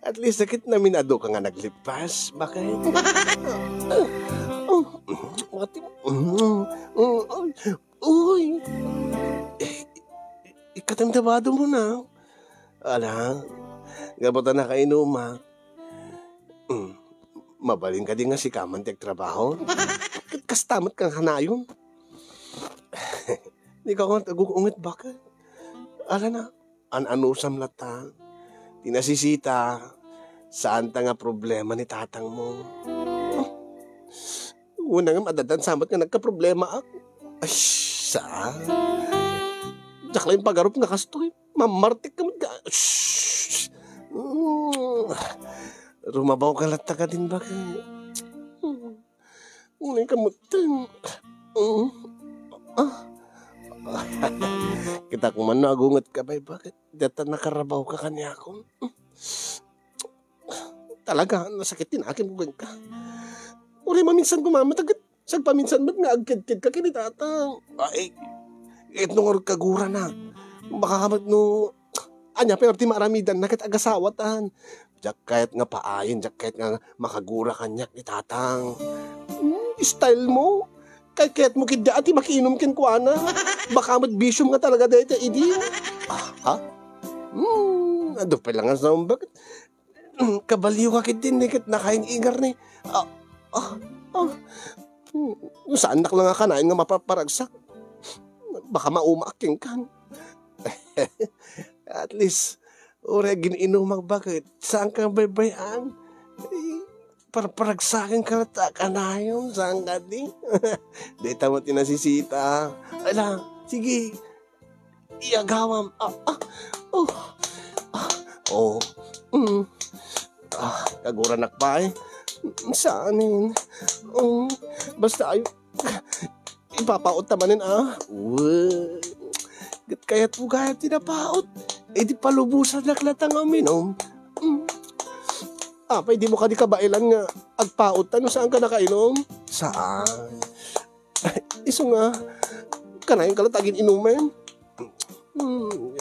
At least, sakit namin adu ka nga naglippas. Bakit? Oh, mati-, uy, uy. Eh, ikatem ti bado mo na. Ala, gapu ta nakainumak. Mm. Mabalin kadi nga sika man ti agtrabaho? Ket kasta met kanayon. Dika koma agung-unget, baket? Ala na, an-anusam latta. Ti nasisita, saan ta nga problema ni tatangmo. Una nga madadan samet nga nagkaproblemaak. Ay, saan? Diak la impagarup nga kastoy. Mamartek ka met ka. Shh! Mm. Rumabaw ka latta kadin, baket? Unay ka met. Mm. Ah. Kita ko man no agunget ka pay, baket? Data nakarabaw ka kaniakon. Talaga, nasakit ti nakim ko kenka. Uray maminsan ko mamataget. Sagpaminsan met nga agkedked ka ken ni tatang. Ay, ket no ngarud kagurana. Baka met no, ania pay ti maaramidanna ket agasawatan. Diak kayat nga paayen, diak kayat nga makagura kaniak ni tatang. Hmm, style mo. Kay kayatmo ketdi a ti makiinum kenkuana. Baka met bisiom nga talaga dayta idi. Ah, ha? Hmm, adu pay la nga sa umbak. Kabaliw ka ketdi, ni ket nakaing-ingar ni. Ah, ah, ah. Hmm, saannak la nga kanayon nga mapaparagsak. Baka maumaak kenkan. At least, uray gin-inumak baket, saan ka baybay-an? Eh, parparagsaken ka latta a kanayon, saan kadi? Dayta met ti nasisita. Ala, sige. Iyagawam. Ah, ah, oh. Ah, oh. Mm. Ah, kaguranak pay. Saanen. Oh, basta ay, ipapautta manen, ah. Uy. Ket kayatmo gayam ti napaut. Eh, di palubosannak latta nga uminum. Mm. Apay, dimo kadi kabaelan nga agpautta no saan ka nakainum? Saan? Isu nga, kanayon ka latta gin-inumen? Hmm.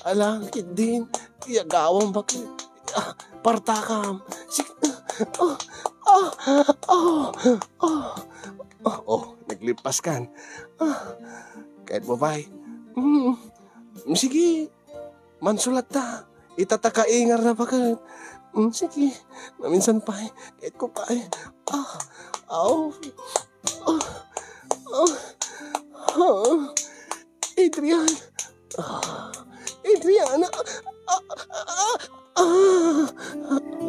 Ala, kiddin, ti agawam baket. Ah, partakam. Sik-, ah, ah, ah, ah, ah. Oh, oh, naglipaskan. Ah, kayatmo pay. Hmm. Sige, mansulat ta. Ita ta kaingar na baket. Hmm, sige, maminsan pay. Kayatko pay. Ah, aw. Ah, ah, ah. Adrian. Ah, Adrian. Ah, ah, ah, ah.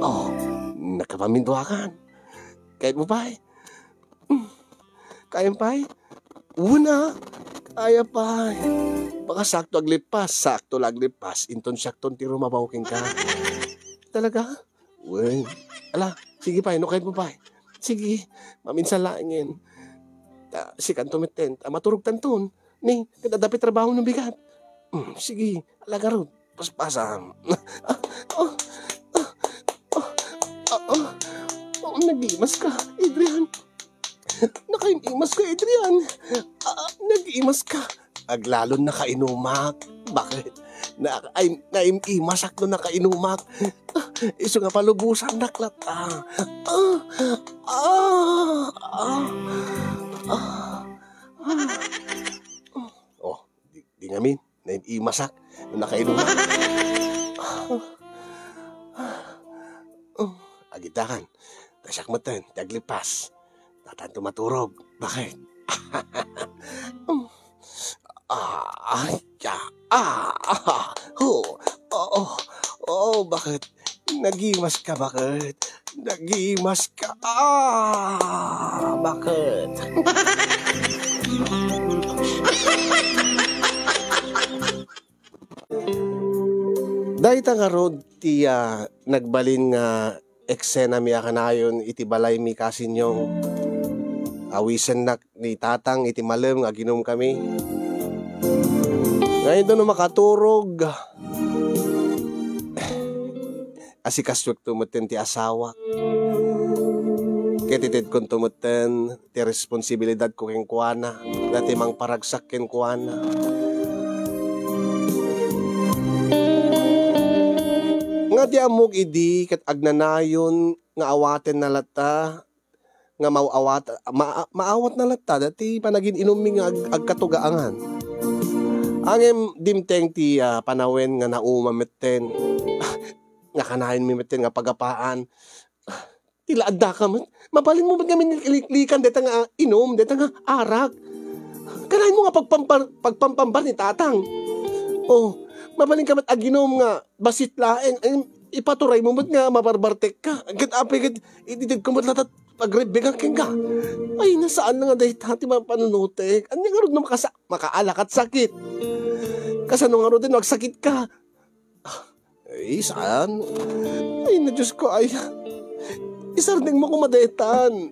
Oh, nakapamintuakan. Kayatmo pay. Hmm. Kayam pay? Una, kaya pay. Baka sakto aglipas, sakto la aglipas, inton siakton ti rumabaw kenka. Talaga? Wen. Ala, sige pay, no kayatmo pay. Sige, maminsan laengen. Ta, sikanto metten, ta maturogtanton. Ni, ket adda pay trabahom no bigat. Hmm, sige, ala ngarud, paspasam. Ah, ah, ah, ah, ah, ah, nagimaska, Adrian. Nakaim-imaska, Adrian. Ah, nagimaska. Aglalon nakainumak. Baket? Na, ay, naim-imasak no nakainumak. Ah, isu nga palubosannak latta. Ah, ah, ah, ah, ah. Oh, di, di ngamin. Naim-imasak no nakainumak. Oh, agiddakan. Ta siak metten, ti aglipas. Tatanto maturog. Baket? Ah, ay, ah, ah, ah, oh, oh, oh, baket? Nagimaska, baket? Nagimaska. Ah, baket? Dayta ngarud ti, ah, nagbalin nga eksenami a kanayon iti balaymi, kasinyong. Awisennak ni Tatang iti malem nga aginumkami. Nga inton no makaturog, asikasuekto metten ti asawak. Ket itedkonto metten ti responsibilidadko kenkuana, nga ti mangparagsak kenkuana. Nga ti ammok idi ket agnanayon nga awatenna latta, nga maaw-awat-, ma-, maawatna latta dati panagin-inummi nga ag-, agkatugaangan. Ngem dimteng ti, ah, panawen nga nauma metten. Nga kanayonmi metten nga pagapaan. Ti la addaka met. Mabalinmo met ngamin liklikan dayta nga inum, dayta nga arak. Kanayonmo nga pagpampar-, pagpampambar ni Tatang. Oh, mabalinka met aginum nga bassit laeng, em, ipaturaymo met nga mabarbartekka. Ket apay ket itedko met latta ti agrebbigan kenka. Ay, saan nga dayta ti mapanunotek. Ania ngarud no makasa-, makaala kat sakit? Kasano ngarud no agsakitka? Ay, saan? Ay, na Diyos ko, ay. Isardengmo koma daytan.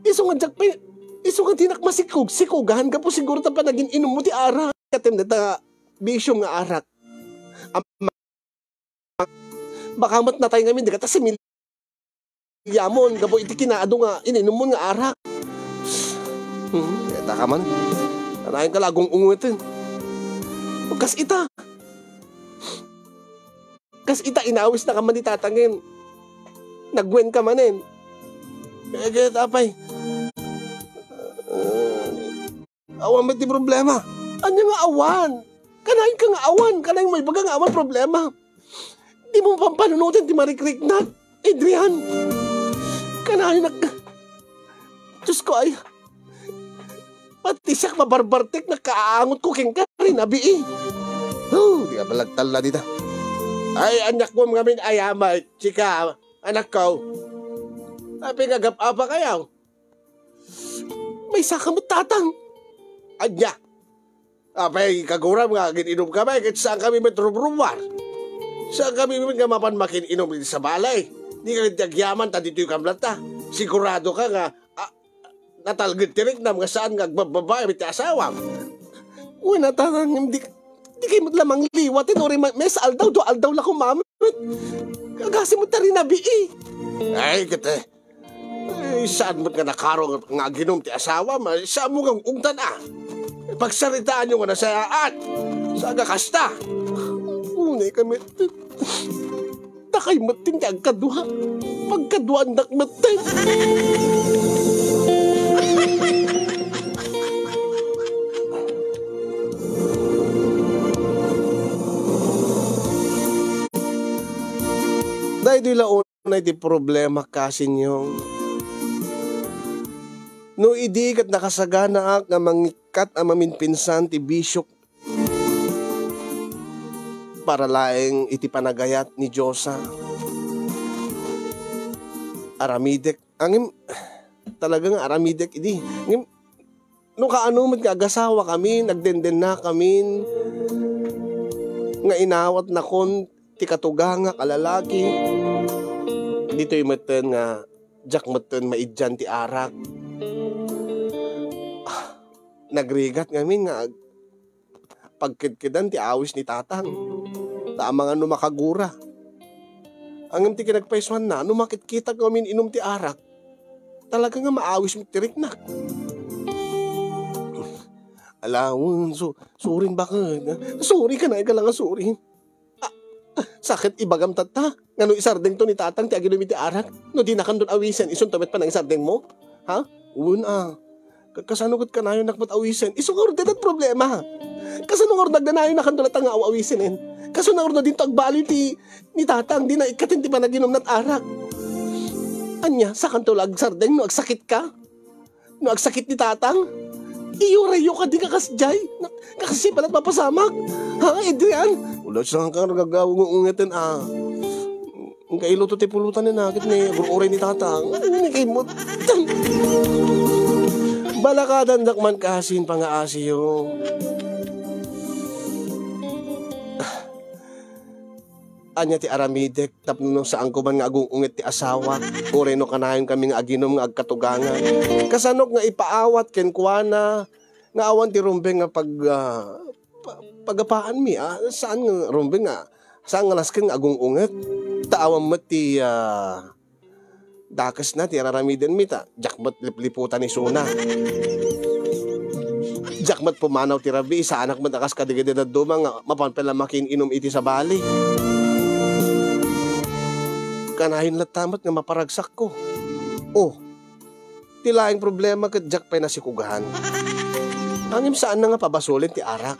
Isu nga diak pay, isu nga dinak masikog-sikogan, gapu siguro ta panagin-inummo ti arak. Katem dayta bisiom nga arak. Am-, baka met natay ngamin, dika ta simil-, Yamon, gapu iti kinaadu nga ininumon nga arak. Hmm, kayataka man. Kanayonka la agung-ungeten. Kas ita. Kas ita, inawisnaka man ni Tatangen. Nagwenka manen. Eh, kayat apay. Awan met ti problema. Ania nga awan? Kanayon ka nga awan. Kanayon mo ibaga nga awan problema. Di mo pampanunoten ti marikriknak, Adrian. Kanayon nak-, Diyos ko, ay. Pati siak mabarbartek, nakaangot ko kenka, rinabii. Oh, di ka balagtalla dita. Ay, anak mo, ngamin, ay, amay, chika, anak ko. Apay nga agap-apa kayo? Maysa ka met, tatang. Anya? Apay, kaguram nga agin-inom kami, ket saan kami met rumrumar? Saan kami met nga mapan makin-inom iti sabali? Di ka ket agyaman, ta ditoy kam latta. Sigurado ka nga, ah, natalged ti riknam nga saan nga agbabbabae met ti asawam. Wen, tatang, di, di kay met la mangliwat, no, uri ma-, maysa aldaw, dua aldaw la kumamet. Agasi met ta rinabii. Ay, kete. Eh, saan met nga nakaro nga aginum ti asawam? Saan mo nga ugtan, a? Pagsaritaanyo nga nasayaat. Saan nga kasta? Unay kami. Dakay met ti agkadua. Pagkaduandak met. Daytoy la unay ti problema, kasinyo. No idi ket nakasaganaak nga mangikkat a maminpinsan ti bisiok para laeng iti panagayat ni Diosa, aramidek. Ngem, talaga nga aramidek idi. Ngem, no kaano met nga agasawa kami, nagdendennakamin, nga inawatnakon ti katugangak a lalaki, ditoy metten nga diak metten maiddian ti arak. Ah, nagrigat ngamin nga ag-, pagkedkedan ti awis ni tatang. Ta amangan no makagura. Ngem ti kinagpaysuanna, no makitkitak ngamin inum ti arak, talaga nga maawis met ti riknak. Ala, wen, su-, surin baket. Suri ka na, ika lang nga suri. Ah, sakit ibagam tatta. Ngano isardengto ni tatang ti aginum iti arak? No dinakanton awisen, isunto met panangisardengmo? Ha? Wen a. Ka-, kasano ket kanayon nak met awisen? Isu nga ordenat problema. Kasano nga ordenat nayon nakanto latta nga aw-, awisen, en? Kasano nga ordenat dinto agbaliw ti ni tatang, di na ikkaten ti panaginum nat arak? Anya, sakanto la agsardeng no agsakit ka? No agsakit ni tatang? Iyo, rayo ka di ka kasjay. Na-, kakasi pala mapasamak. Ha, Adrian? Ulat sa kang gagawa ng ungeten, ah. Ang kailuto ti pulutan ni nakit ni agur-uray ni tatang. Ano ni kay mo? Balakadan dakman kasin pangaasiyo. Anya ti aramidek tapno no saan ko man nga agung-unget ti asawa, uray no kanayon kami nga aginum nga agkatugangan. Kasanok nga ipaawat kenkuana nga awan ti rumbeng nga pag-, ah, pa-, pagapaanmi, ah, saan nga rumbeng nga, saan nga nasken nga agung-unget? Ta awan met ti, ah, dakesna ti ar-aramidenmi ta diak met lipliputan isuna. Diak met pumanaw ti rabii, saanak met a kas kadagiti dadduma nga mapan pay la makin-inum iti sabali. Kanayon latta met nga maparagsakko. Oh, ti laeng problema ket diak pay nasikugan. Ngem saanna nga pabasolen ti arak.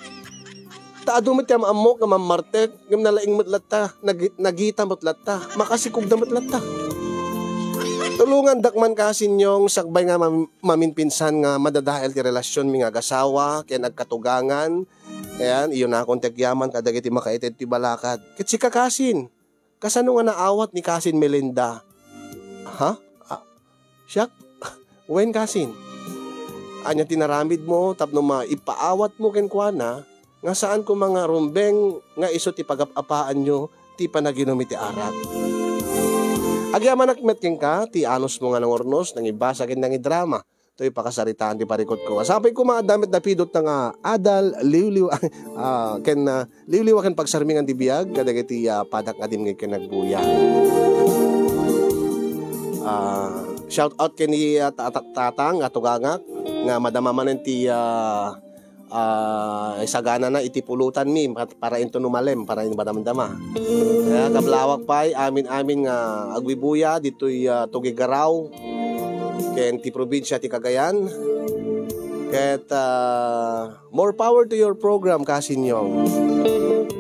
Ta adu met ti am-ammok nga mammartek, ngem nalaing met latta, nagi-, nagita met latta, makasikugda met latta. Tulongandak man kasin, Nyong, sakbay nga mam-, maminpinsan nga madadael ti relasionmi nga agasawa ken agkatugangan. Ayan, iyunakon ti agyaman kadagiti makaited ti balakad. Ket sika kasin, kasano nga naawat ni kasin Melinda? Ha? Ah, siak? Wen, kasin. Ania ti naramidmo tapno maipaawatmo kenkuana nga saan koma nga rumbeng nga isu ti pagap-apaanyo ti panaginum iti arak? Agyamanak met kenka ti anusmo nga nangurnos, nangibasa ken nangidrama toy pakasaritaan ti parikutko. Sapay koma adda met napidut nga adal, liwliw, ah, ken, ah, liwliwa ken pagsarmingan ti biag kadagiti, ah, padak nga dimngeg ken nagbuya. Ah, shout out ken ni, ah, ta-, ta-, tatang nga tugangak nga madama manen ti, ah, ah, isaganana iti pulutanmi pat-, para inton umalem, para in madamdama. Kaya kablawak pay, amin-amin nga agwibuya ditoy, ah, Tuguegarao ken ti probinsia ti Cagayan. Ket, ah, more power to your program, Kasinyong.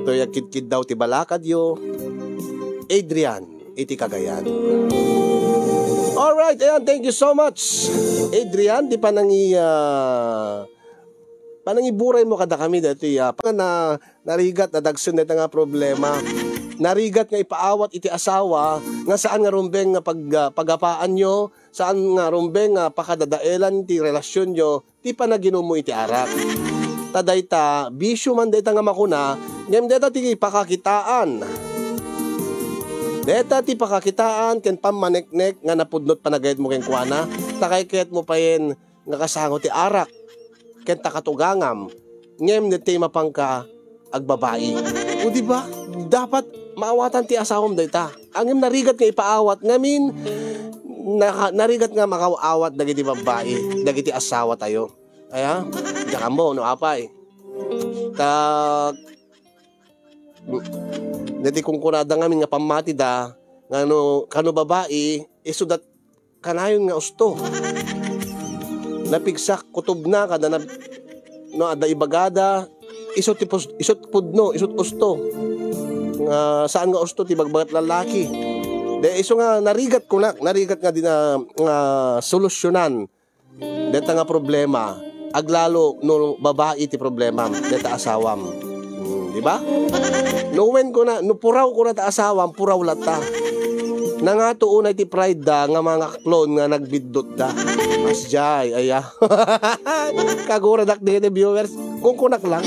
Toy agkidkiddaw ti balakadyo, Adrian, iti Cagayan. Alright, ayan, thank you so much, Adrian, ti panangi-, ah, panangiburay mo kada kami dati, ah, nga na, narigat, nadagsen dayta nga problema. Narigat nga ipaawat iti asawa nga saan nga rumbeng nga pag-, ah, pagapaanyo, saan nga rumbeng nga pakadadaelan ti relasyonyo, ti panaginummo iti arak. Ta dayta, bisyo man dayta nga makuna, ngem dayta ti pakakitaan. Dayta ti pakakitaan ken pammaneknek nga napudnot panagayatmo kenkuana, ta kaykayatmo payen nga kasango ti arak ken ta katugangam, ngem dayta mapanka agbabai. O di ba? Dapat maawatan ti asawam dayta. Ngem narigat nga ipaawat ngamin, naka-, narigat nga makaawat dagiti babbai, dagiti asawatayo. Aya, diak ammo no apay. Ta, dati kunkunada ngamin nga pammatida, nga no, kano babai, isu dat kanayon nga usto. Napigsak, kutobna, kada na, no, adda ibagada, isu ti pus-, isu ti pudno, isu ti usto. Nga saan nga usto ti bagbagat lalaki. De, isu nga narigat kunak, narigat nga dina, nga solusyonan. Deta nga problema, aglalo no babai ti problemam, deta asawam. Hmm, di ba? No wen kuna, no puraw kuna ta asawam, puraw latta. Nangato unay ti pride da nga mangaklon nga nagbiddut da. Asjay, aya. Kaguradak dagiti viewers, kunkunak lang.